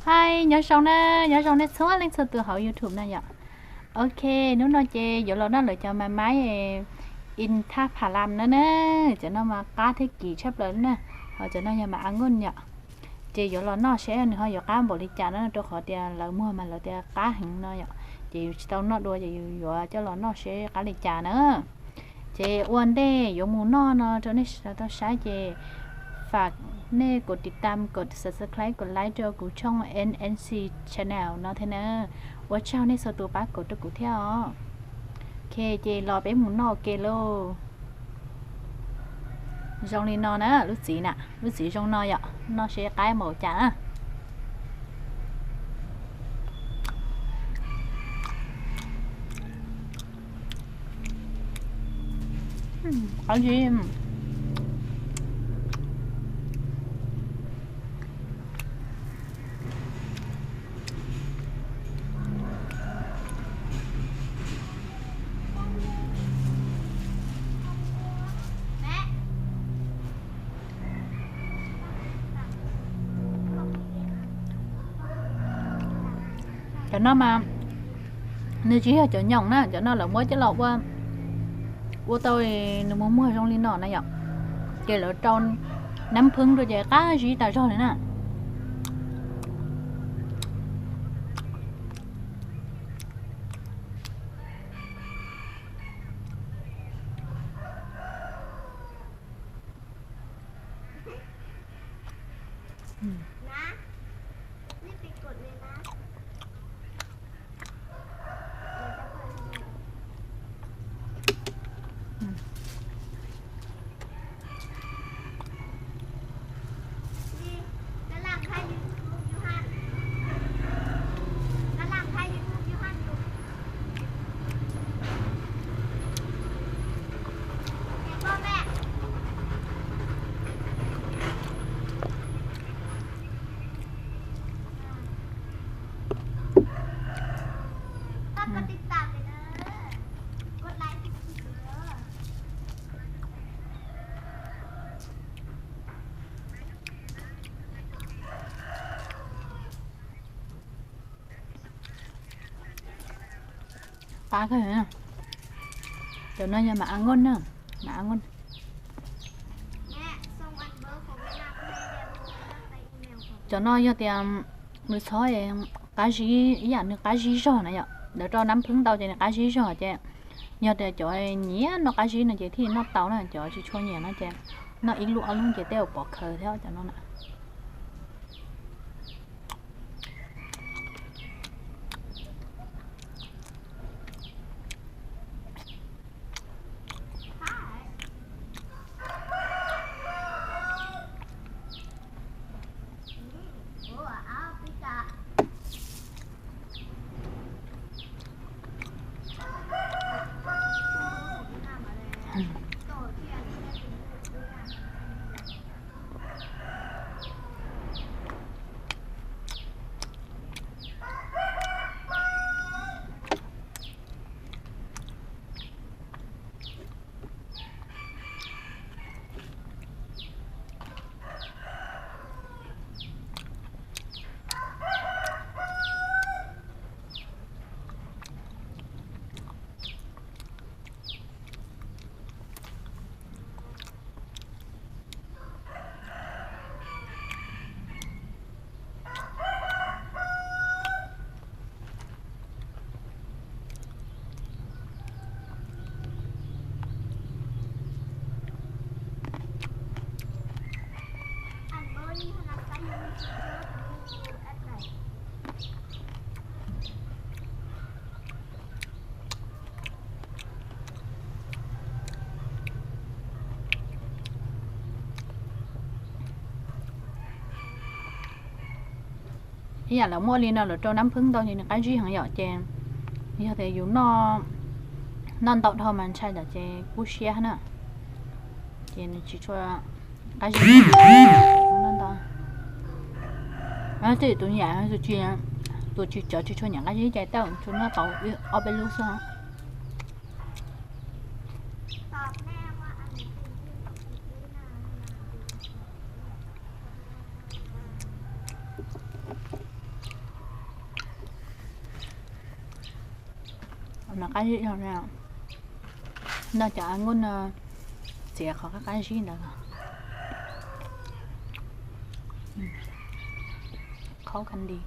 Hi, nyob zoo na, nyob zoo nej txhua leej txhua tus hauv YouTube na yom. Ok, hnub no ces yuav los noj lawv cov mas maib in thaj pha lam na na. Cov no mas qab thiab kim tshaj plaws na. Ho cov no yog mas a ngooj yom. Ces yuav los noj seb nws ho yuav qab npaum li cas na, rau qhov tias lawv muag mas lawv tias qab heev no yom. Ces yus tsis tau noj dua ces yus yuav coj los noj seb qab li cas na. Ces ua ntej yuav mus noj no rau nej sawv daws tau saib ces fam nej kom tiv tam, kom subscribe, kom like rau kuv tshooj N N C Channel no thiab na. Ua tsaug nej txhua tus pab kom rau kuv thiab os. Ok, ces los peb mus noj ua ke lauj. Zoo li no na lub txiv na, lub txiv zoo no yom, noj seb qab mus cas na. Qab zib. Cov no mas nws tsis yog cov nyoos na, cov no lawv muab coj los ua, ua tau nws muag muag zoo li no na yom. Ces lawv rau nab phwb rau ces qab zib tas zog li na. Qab kawg. Cov no yog mas a ngooj na, mas a ngooj. Cov no yog tias nws txhob qab zib ib yam, nws qab zib zog na yom, lawv rau nab phwb ntau ces nws qab zib zog ces yog tias cov nyiam noj qab zib no ces thiaj noj tau na, cov tsis tshua nyiam no ces noj ib lub ob lub ces tej zaum pov khaws thiab cov no na. Ib yam lawv muaj li no lawv rau nab phwb ntau ces nws qab zib heev yom, ces yog tias yus noj ntau dhau mas ntshai ntawd ces kub siab na, ces nws tsis tshua qab zib ntau. Tej tus nyiam, tus tsis, cov tsis tshua nyiam qab zib ces tej zaum tsuas noj tau ob peb lub xwb. Mas qab zib dhau na. Noj cov a nkuj no txiav qhov qab qab zib ntawd los. Qhov candy.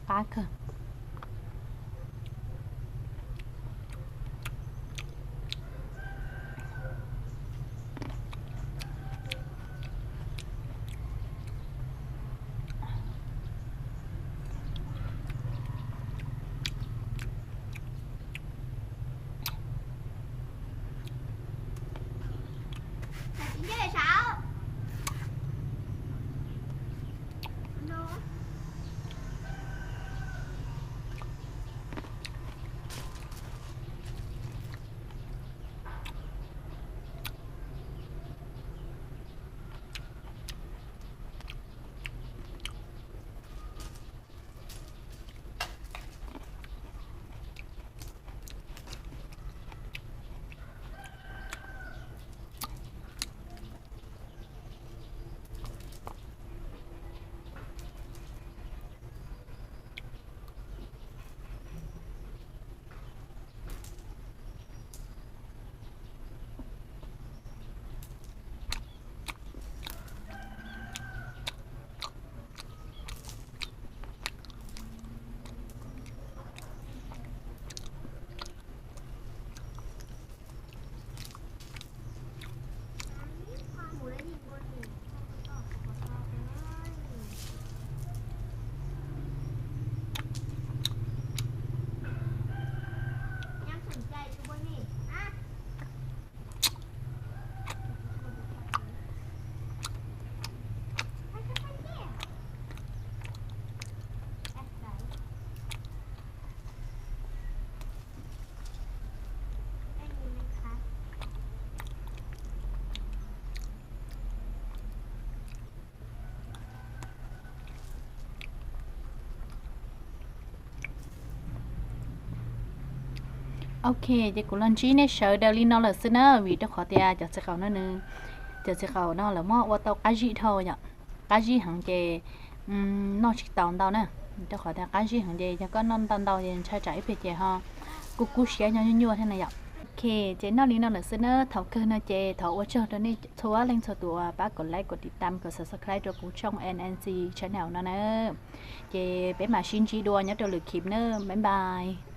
Qab kawg. Ok, ces kuv los ntsib nej sawv daws li no lawm xwb na, vim rau qhov tias cov txiv qaum no nws, cov txiv qaum no lawv muab ua tau qab zib dhau yom, qab zib heev ces noj tsis tau ntau na, rau qhov tias qab zib heev ces yog koj noj ntau ntau ces ntshai tsam ib pliag ces ho kuj kub siab nyob nyuaj nyuaj thiab na yom. Ok, ces noj li no lawm xwb na, thaum kawg no ces thov ua tsaug rau nej txhua leej txhua tus uas pab kom like, kom tiv tam, kom subscribe rau kuv tshooj N N C channel no na. Ces peb mam sib ntsib dua nyob rau lwm clip na, bye bye.